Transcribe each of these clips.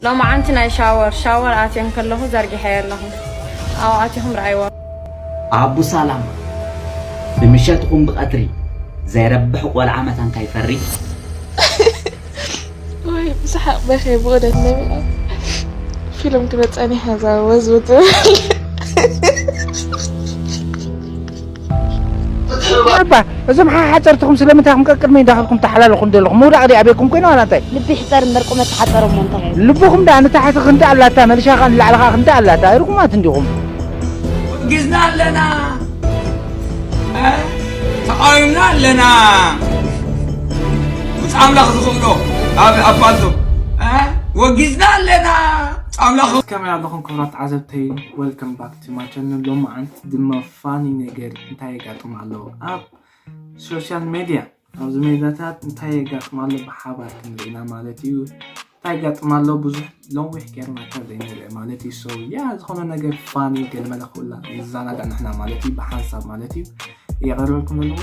ሎማዓንቲ ናይ ሻወር ሻወር ኣትየ እንከለኹ ዘርጊሐዮ ኣለኹ። ኣብኡ ኣቲኹም ረኣይዎ። ኣቡ ሳላማ፣ ብምሸት ኹም ብቐትሪ ዘይረብሕ ቆልዓ መታን ካይፈሪ። ወይ ብሰሓቕ በኸ ብቕደት ነቢኣ ፊልም ክበፀኒ ሓዛ ወዝውዝ እባ እዞም ሓሓፀርትኹም ስለምንታይ ኹም ቀቅድመይ እንዳኸድኩም ተሓላለኹም ዘለኹም? ምውዳቕ ድዩ ኣበይኩም ኮይነ ዋላ እንታይ? ልቢ ይሕፀር እምበር ቁመት ተሓፀረ እሞ እንታይ ኮይኑ? ልብኹም ደኣ ንታሕቲ ክንዲ ኣላታ መሊሻ ኸኣ ንላዕሊ ኸኣ ክንዲ ኣላታ። ርጉማት እንዲኹም። ወጊዝና ኣለና እ? ተቓዊምና ኣለና። ብጻ ኣምላኽ ዝኽእሎ ኣብ ኣፋልቶ እ? ወጊዝና ኣለና። ብጻ ኣምላኽ ከመይ ኣለኹም ክቡራት ተዓዘብተይ? Welcome back to my channel። ሎማዓንቲ ድማ ፋኒ ነገር እንታይ የጋጥም ኣሎ ኣብ ሶሻል ሜድያ ኣብዚ ሜድያታት እንታይ የጋጥም ኣሎ ብሓባር ክንርኢ ኢና ማለት እዩ። እንታይ የጋጥም ኣሎ ብዙሕ ነዊሕ ጌርና ካብ ዘይንርኢ ማለት እዩ። So yeah ዝኾነ ነገር ፋኒ ገለመለ ክብላ ንዘናጋዕ ንሕና ማለት እዩ ብሓንሳብ ማለት እዩ የቐርበልኩም ዘለኹ።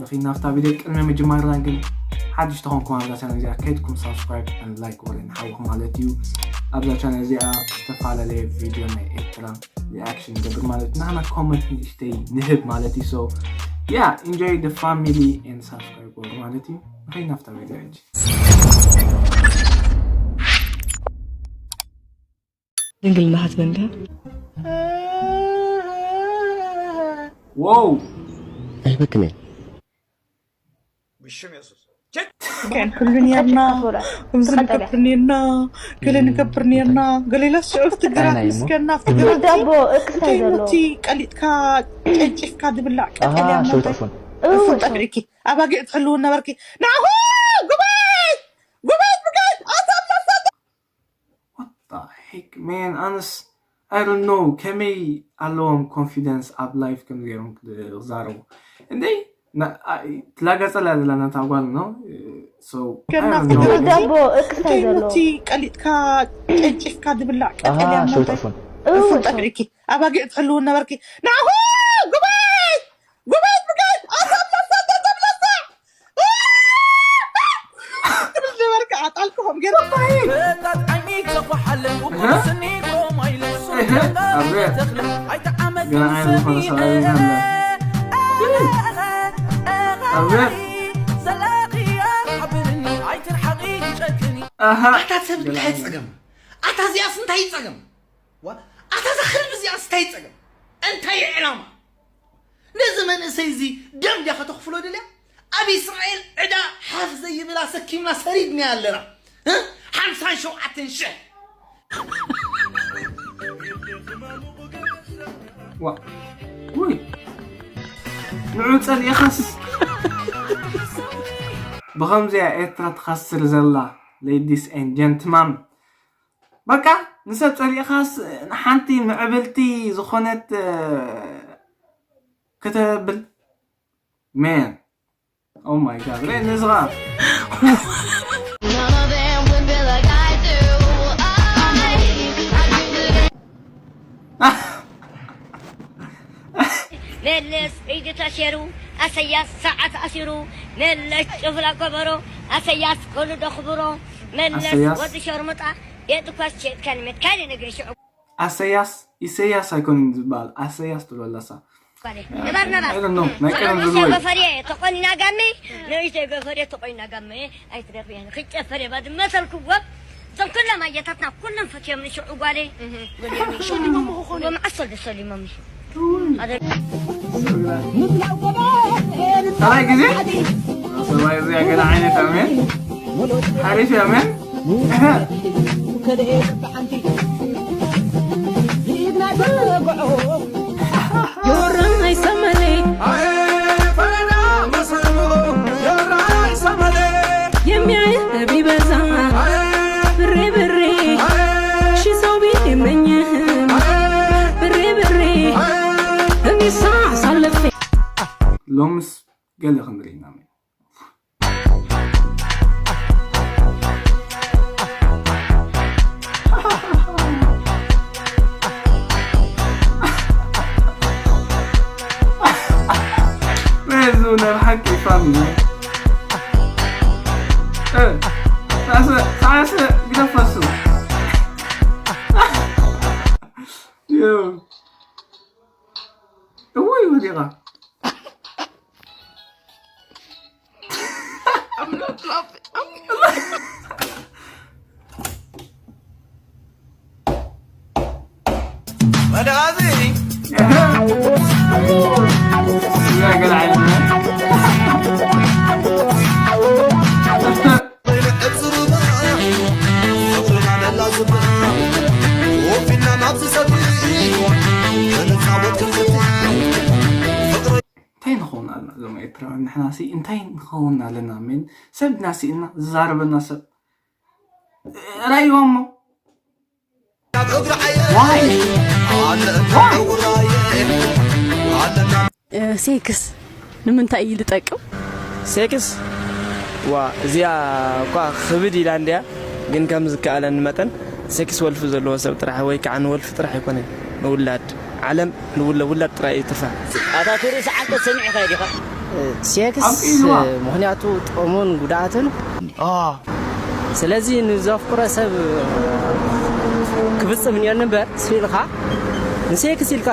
ንኺድ ናብታ ቪድዮ ቅድሚ ምጅማርና ግን ሓድሽ ተኾንኩም ኣብዛ ቻነል እዚኣ ከይድኩም subscribe and like ወረ ንሓውኹም ማለት እዩ። ኣብዛ ቻነል እዚኣ ዝተፈላለየ ቪድዮ ናይ ኤርትራ reaction ንገብር ማለት ናህና comment ንእሽተይ ንህብ ማለት እዩ። So yeah enjoy the family and subscribe ወር ማለት እዩ። ንኸይድ ናብታ ቪድዮ ሕጂ። ድንግልና ሃትመን ድያ? Wow ኣይበክንን ብሽም የሱስ ከን ኩሉ ኔርና ከምዚ ንገብር ኔርና ገለ ንገብር ኔርና ገሌላ ሽዑ ትግራት ምስከና ፍትግራት ዳቦ እክታይ ዘሎ እቲ ቀሊጥካ ቀንጭፍካ ዝብላዕ ቀጠልያ ሽዑ ጠፉን እፉን ጠፊዕኪ ኣባጊዕ ትሕልው ነበርኪ ናኹ ጉባይ ጉባይ ብጋይ ኣታ ብላሳ What the heck man ኣነስ I don't know ከመይ ኣለዎም confidence ኣብ live ከም ገይሮም ክዛረቡ እንዴ ትላገጸላ ዘላ ናታ ጓል ነው so I don't know ዳቦ እክታይ ዘሎ እቲ ቀሊጥካ ቀንጭፍካ ዝብላዕ ቀጠልያ ሽዑ ጠፉን እፉን ጠፊዕኪ ኣባጊዕ ትሕልው ነበርኪ ናኹ ጉባይ ጉባይ ብጋይ ኣታ ብላሳ ኣታ ብላሳ ትብል ነበርካ ኣጣልክኹም ገይሩ ኣታ ሰብ እንታይ ጸገም ኣታ እዚኣስ እንታይ ጸገም ኣታ እዛ ክልብ እዚኣስ እንታይ ጸገም እንታይ ዕላማ ነዚ መንእሰይ እዚ ደም ድያ ከተኽፍሎ ደልያ ኣብ እስራኤል ዕዳ ሓፍ ዘይብል ኣሰኪምና ሰሪድናያ ኣለና ሓምሳን ሸውዓተን ሽሕ ንዑ ፀሊእኻስ ብኸምዚያ ኤርትራ ትኸስር ዘላ ladies and gentlemen በቃ ንሰብ ፀሊእኻስ ንሓንቲ ምዕብልቲ ዝኾነት ከተብል man oh my god ሬ ንዝኻ መለስ ኢዱ ተሸሩ ኣሰያስ ሰዓት ኣሲሩ መለስ ጭፍላ ከበሮ ኣሰያስ ከሉ ደኽብሮ መለስ ወዲ ሸርሙጣ የጥኳስ ሸጥካን መትካን ነገር ሽዑ ኣሰያስ ኢሰያስ ኣይኮንን ዝበሃል ኣሰያስ ትብሎ ኣለሳ ነባር ነባር I don't know ናይ ቀደም ዝብሎ እዩ። ገፈሬ ተቆኒና ጋሜ ንእሽተይ ገፈሬ ተቆኒና ጋሜ ኣይትደርብያን ክጨፈር እየ ባድመ ተልክዎ እዞም ኩሎም ኣየታትና ኩሎም ፈትዮም ንሽዑ ጓለይ ወዲኦም ይሽዑ መዓስ ወልደ ሰሊሞም እዩ ካልኣይ ግዜ ሰብኣይ እዚኣ ገለ ዓይነት ኣሜን ሓሪፍ እያ ኣሜን ቢበዛ ብሬ ብሬ ሺ ሰው ቢመኝህም ብሬ ብሬ እኔሳ ሳለፌ ሎምስ ገለ ክንርኢ ኢና Rezu na haki family. Eh, sasa sasa gida fasu. መድሃዚ ፍቕርና ነላዝብ ወፊና ናብ ዝሰብሪ ንፃወት ክፍቲ ፍቕሪ እንታይ ንኸውን ኣለና እዞም ኤርትራውያን ንሕና ሲ እንታይ ንኸውን ኣለና ሜን ሰብ ድና ሲእና ዝዛረበና ሰብ ራይዋ እሞ ናብ እግሪ ዓየ ዋይ ኣለ እታ ዕውራየ ኣለና ሴክስ ንምንታይ እዩ ዝጠቅም? ሴክስ ዋ እዚኣ እኳ ክብድ ኢላ እንድያ ግን ከም ዝከኣለኒ መጠን ሴክስ ወልፊ ዘለዎ ሰብ ጥራሕ ወይ ከዓ ንወልፊ ጥራሕ ኣይኮነን ንውላድ ዓለም ንውለ ውላድ ጥራይ እዩ ትርፋ ኣታ ትርኢ ሰዓት ሰሚዕካ ዲኻ ሴክስ ኣብ ኢልዋ። ምክንያቱ ጥቕሙን ጉድኣትን ስለዚ ንዘፍቅሮ ሰብ ክፍፅም እኒኦኒ እምበር ስኢልካ ንሴክስ ኢልካ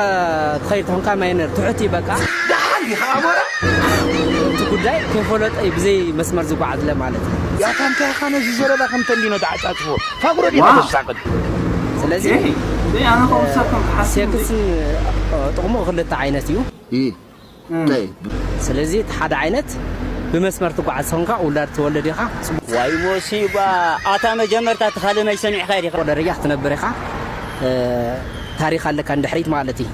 ትኸይድ ተኾንካ ማይነር ትሑት እዩ በቃ ደሓን ዲኻ ኣሞራ እቲ ጉዳይ ከይፈለጠ እዩ ብዘይ መስመር ዝጓዓዝለ ማለት እዩ ያታ እንታይ ኢኻ ነዚ ዘረባ ከም ተንዲኖ ተዓጫጭፎ ፋጉሮ ዲኻ ዋው። ተሳቅድ ስለዚ ኣነ ከምሰብ ከም ክሓስብ ሴክስን እ፣ ጥቕሙ ክልተ ዓይነት እዩ እንታይ ስለዚ እቲ ሓደ ዓይነት ብመስመር ትጓዓዝ ተኾንካ ውላድ ትወልድ ኢኻ ዋይ ሞሲባ ኣታ መጀመርታ ትኻልእ መይ ሰሚዕካ ዲኻ ደረጃ ክትነብር ኢኻ እ፣ ታሪክ ኣለካ ንድሕሪት ማለት እዩ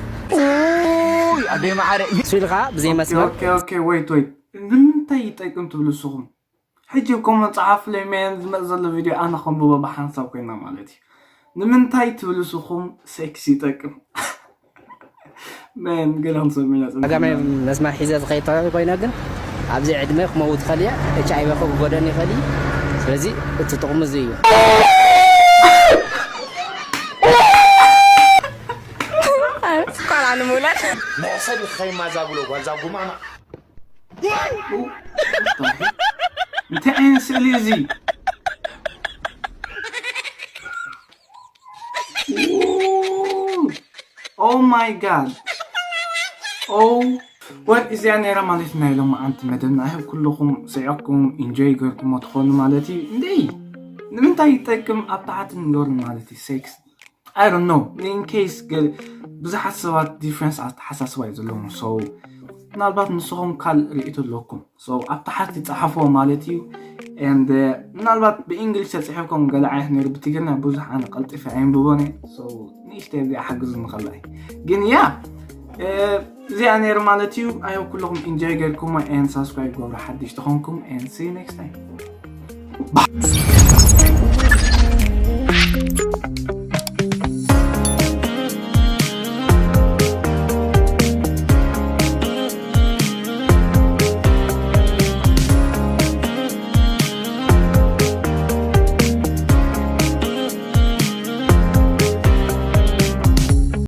ኡይ ኣደይ መዓረ እሱ ኢልካ ብዘይ መስመር ኦኬ ኦኬ ወይት ወይት ንምንታይ ይጠቅም ትብሉ ንስኹም ሕጂ ኮመንት ጸሓፉለይ መን ዝመጽእ ዘሎ ቪድዮ ኣነ ከንብቦ ብሓንሳብ ኮይና ማለት እዩ ንምንታይ ትብሉ ንስኹም ሴክስ ይጠቅም መን ገለ ክንሰምዕ ኢና ቀዳማይ ጽንሕና መስመር ሒዘ ዝኸይድ ኮይነ ግን ኣብዚ ዕድመ ክመውት ይኽእል እየ ኤች ኣይቪ ክጎደኒ ይኽእል እዩ ስለዚ እቲ ጥቕሙ እዚ እዩ ቆልዓ ንምውላድ መሕሰብ ይኸይማ ዛጉሎ ጓል ዛጉማማ እንታይ ዓይነት ስእሊ እዚ Oh my god. Oh. Well እዚኣ ነይራ ማለት ናይ ሎማዓንቲ መደብና ኣይብ ኩልኹም ስዒቕኩም ኢንጆይ ገርኩሞ ትኾኑ ማለት እዩ እንዴ ንምንታይ ይጠቅም ኣብ ታሕቲ ንገሩ ማለት እዩ ሴክስ I don't know in case ብዙሓት ሰባት ዲፍረንስ ኣተሓሳስባ እዩ ዘለዎም so ምናልባት ንስኹም ካል ርእይቶ ኣለኩም so ኣብ ታሕቲ ጸሓፍዎ ማለት እዩ and uh, ምናልባት ብእንግሊሽ ተጽሒፍኩም ገለ ዓይነት ነይሩ ብትግርኛ ብዙሕ ኣነ ቀልጢፈ ኣየንብቦን እየ so ንእሽተይ እዚኣ ሓግዙ ንኸላ እዩ ግን ያ እዚኣ ነይሩ ማለት እዩ ኣዮ ኩልኹም ኢንጆይ ገርኩሞ and ሳብስክራይብ ገብሩ ሓድሽ ተኾንኩም and see you next time